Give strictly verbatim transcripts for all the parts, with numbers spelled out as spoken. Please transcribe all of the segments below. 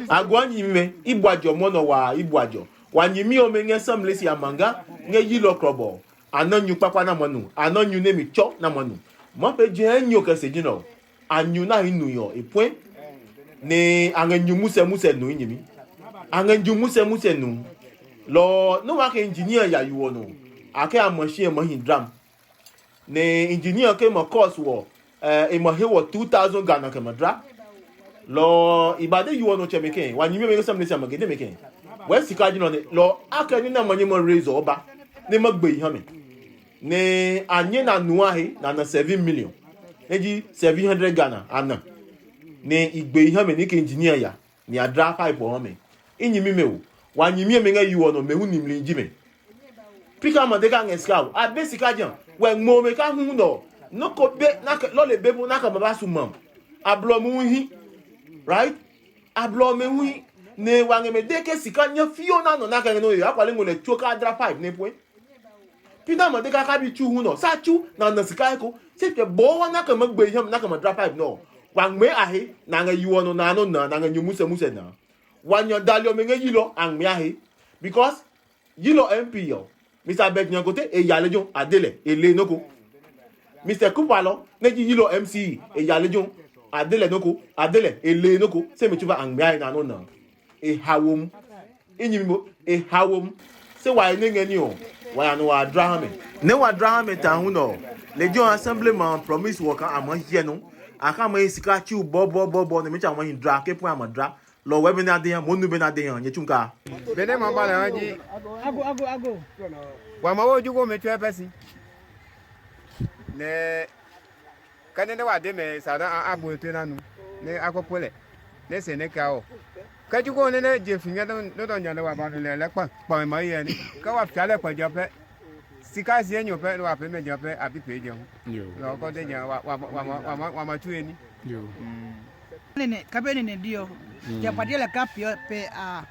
Agua nyimɛ, i bua jɔ mɔnɔ waa, i bua jɔ. Wa nyimi ɔmɛ ngɛ samlesi amanga, ngɛ yilɔ krɔbɔ. A nɔ nyu kpakpa na mɔ nu, a nɔ nyu nɛ mi tsɔ na mɔ nu. Ma pe jɛ nyo kɛ se ji nɔ. A nyu na hi nu yɔ e puɛ. Ne a ngɛ nyu musɛ musɛ nu nyimi. A ngɛ nyu musɛ musɛ nu. Lɔ no wa ke engineer ya yuɔ no. A kɛ a machine ma hi dram. Ne engineer ke ma course wɔ, eh, e ma he wɔ two thousand Ghana kɛ ma dra. Lɔ i ba de yuɔ no tsɛ mi ke wa nyimi me ke samlesi amanga de mi ke. Wɛ sika ji nɔ ne lɔ a kɛ ni na ma nyi ma raise ɔ ba. Ne ma gbe i ha mi. Ne a nyɛ na nu a he na na seven million. Ne ji seven hundred Ghana a na. Ne i gbe i ha mi ni ke engineer ya. Ni a dla pipe ɔ ha mɛ. I nyɛmi mɛ o, wa nyɛmi ɔmɛ ngɛ yo ɔ nɔ mɛ hu nimli ji mɛ. Pi ka ma de ka ngɛ sika o, a be sika jã, wɛ ngmo mɛ ka hu nɔ. Nɔ ko be na kɛ lɔ le be bu na kɛ ma ba su mam. A blɔ mu hu hi, right? A blɔ mɛ hu hi, nɛ wa ngɛ mɛ de ke sika nya fio na nɔ na kɛ ngɛ nɔ ye, a kwale ngɔ lɛ tsuo ka dla pipe nɛ pue. Pi na ma de ka ka bi tsu hu nɔ, sa tsu na na sika eko, se kɛ bɔ wa na kɛ ma gbe yam na kɛ ma dla pipe nɔ. Wa ngmɛ a he, na ngɛ yo ɔ nɔ na nɔ na, na ngɛ nyu musɛ musɛ na. Wa nya dali ɔmɛ ngɛ yilɔ a ngmɛ a he. Because yilɔ M P ɔ, Mister Bɛt Nyakote e ya lejɛ a de lɛ e le noko. Mister Cooper lɔ nɛ ji yilɔ M C E e ya lejɛ a de lɛ noko, a de lɛ e le noko. Se mi tsuba a ngmɛ a he na nɔ na. E ha wo mu. I nyimi mo, e ha wo mu. Se wa ne ngɛ ní ɔ, wa ya nɔ wa dla ha mɛ. Nɛ wa dla ha mɛ ta hu nɔ. Lejɛ ɔ assembly ma promise wɔ ka a ma hyɛ no. A ka ma yi sika tsi bɔ bɔ bɔ bɔ ne mi tsa ma yi dla ke pue a ma dla. Lɔ wɛ be na de ha, mo nu be na de ha, nyɛ tsu ka. Benɛ ma ba lɛ ha ji. Ago ago ago. Wa ma wo ju ko me tsɔɛ pɛ si. Nɛ kɛnɛ nɛ wa de mɛ sa na a gbo te na nu. Nɛ a ko pue lɛ. Nɛ se nɛ ka ɔ. Kɛ ju ko nɛ nɛ je fi ngɛ no dɔ nya nɛ wa ba lɛ lɛ kpa kpa ma yɛ ni. Kɛ wa fia lɛ kpa ja pɛ. Sika sie nyo pɛ nɛ wa pɛ mɛ ja pɛ a bi pɛ ja hu. Yo. Lɔ ko de ja wa wa wa wa ma tue ni. Yo. Mm. Nene kabe nene dio. Mm. Ja pa dia la ka pio pe a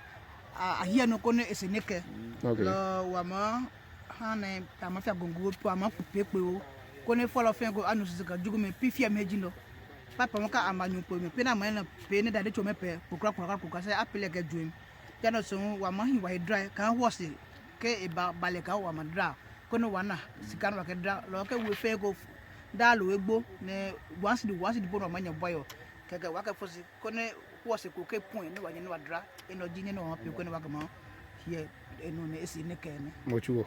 a a hiɛ no ko ne ese ne kɛ. Okay. Lɔ wa ma ha nɛ ta ma fia gongo po a ma ku pe kpe o. Ko ne fɔlɔ fɛn ko anu sisi ka jugu me pi fia me ji nɔ. Papa mo ka a ma nyu po me pe na ma na pe ne da de cho me pɛ kukra kukra kukra sɛ a pe lɛ kɛ juem. Ja nɔ so wa ma hi wa he dry ka hɔ se ke e ba ba lɛ ka wa ma dra. Ko ne wa na sika no wa kɛ dra lɔ kɛ we fɛn ko da lo egbo ne wa si di wa si di po no ma nya bɔyɔ. Kɛkɛ wa kɛ fo si ko ne hɔ se ko ke puɛ ne wa nyɛ ne wa dra. E nɔ ji nyɛ ne wa pe ko ne wa kɛ ma hiɛ e no ne e si ne kɛ ne. Mo chuo.